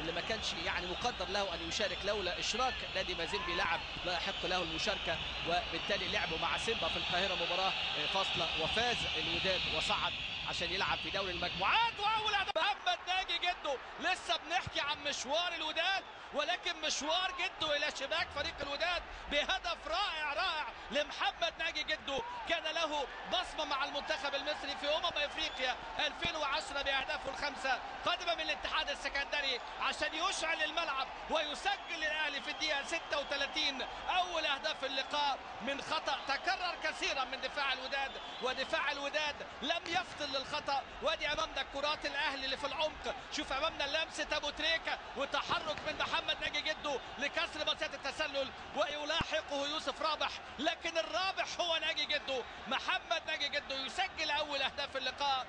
اللي ما كانش يعني مقدر له ان يشارك لولا اشراك نادي مازيمبي لاعب لا يحق له المشاركة، وبالتالي لعبوا مع سيمبا في القاهرة مباراة فاصلة وفاز الوداد وصعد عشان يلعب في دوري المجموعات. واول هدف محمد ناجي جدو. لسه بنحكي عن مشوار الوداد، ولكن مشوار جدو الى شباك فريق الوداد بهدف رائع رائع لمحمد ناجي جدو، كان له بصمة مع المنتخب المصري في افريقيا 2010 باهدافه الخمسة، قادمة من الاتحاد السكندري عشان يشعل الملعب ويسجل الاهلي في الدقيقة 36 اول اهداف اللقاء من خطا تكرر كثيرا من دفاع الوداد، ودفاع الوداد لم يفطن للخطا. وادي امامنا كرات الاهلي اللي في العمق، شوف امامنا لمسه ابو تريكه وتحرك من محمد ناجي جدو لكسر مسافة التسلل ويلاحقه يوسف رابح، لكن الرابح هو ناجي جدو. محمد ناجي جدو يسجل اول اهداف اللقاء.